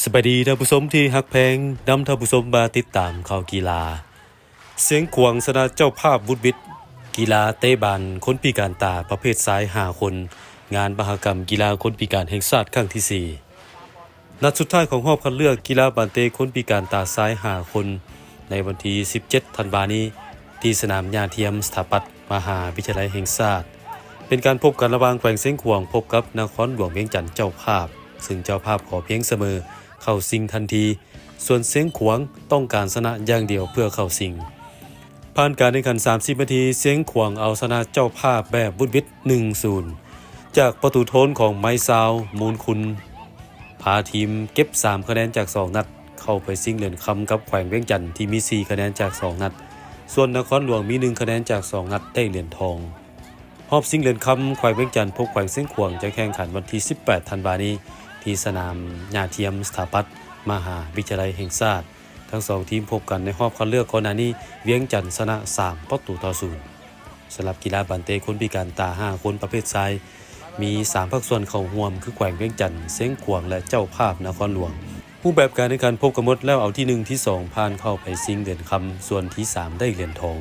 ສະບາຍດີທ່ານຜູ້ຊົມທີ່ຮັກແພງ, ນຳທ່ານຜູ້ຊົມມາຕິດຕາມຂ່າວກິລາ. ຊຽງຂວາງຊະນະເຈົ້າພາບວຸດວິດ ກິລາເຕະບານຄົນພິການຕາປະເພດຊາຍຫ້າຄົນ, ງານມະຫະກຳກິລາຄົນພິການແຫ່ງຊາດຄັ້ງທີສີ່. ນັດສຸດທ້າຍຂອງຮອບຄັດເລືອກກິລາບານເຕະຄົນພິການຕາຊາຍຫ້າຄົນ ໃນວັນທີສິບເຈັດທັນວານີ້ ທີ່ສະໜາມຫຍ້າທຽມສະຖາປັດ ມະຫາວິທະຍາໄລແຫ່ງຊາດ ເປັນການພົບກັນລະຫວ່າງແຂວງຊຽງຂວາງພົບກັບນະຄອນຫຼວງວຽງຈັນເຈົ້າພາບ, ຊຶ່ງເຈົ້າພາບຂໍພຽງສະເໝີເຂົ້າຊິງທັນທີ, ສ່ວນຊຽງຂວາງຕ້ອງການຊະນະຢ່າງດຽວເພື່ອເຂົ້າຊິງ. ຜ່ານການແຂ່ງຂັນສາມສິບນາທີ, ຊຽງຂວາງເອົາຊະນະເຈົ້າພາບແບບວຸດວິດ ໜຶ່ງສູນ ຈາກປະຕູໂທນຂອງໄມຊາວ ມູນຄຸນ ພາທີມເກັບສາມຄະແນນຈາກສອງນັດ ເຂົ້າໄປຊິງຫຼຽນຄຳກັບແຂວງວຽງຈັນ ທີ່ມີສີ່ຄະແນນຈາກສອງນັດ, ສ່ວນນະຄອນຫຼວງມີໜຶ່ງຄະແນນຈາກສອງນັດໄດ້ຫຼຽນທອງ. ຮອບຊິງຫຼຽນຄຳ ແຂວງວຽງຈັນພົບແຂວງຊຽງຂວາງ ຈະແຂ່ງຂັນວັນທີສິບແປດທັນວານີ້ ທີ່ສະໜາມຫຍ້າທຽມສະຖາປັດ ມະຫາວິທະຍາໄລແຫ່ງຊາດ. ທັງສອງທີມພົບກັນໃນຮອບຄັດເລືອກກ່ອນໜ້ານີ້, ວຽງຈັນຊະນະສາມປະຕູຕໍ່ສູນ. ສຳລັບກິລາບານເຕະຄົນພິການຕາຫ້າຄົນປະເພດຊາຍ ມີສາມພາກສ່ວນເຂົ້າຮ່ວມ ຄືແຂວງວຽງຈັນ, ຊຽງຂວາງ ແລະ ເຈົ້າພາບນະຄອນຫຼວງ. ຮູບແບບການແຂ່ງຂັນພົບກັນໝົດແລ້ວ, ເອົາທີໜຶ່ງ, ທີສອງ ຜ່ານເຂົ້າໄປຊິງຫຼຽນຄຳ, ສ່ວນທີສາມໄດ້ຫຼຽນທອງ.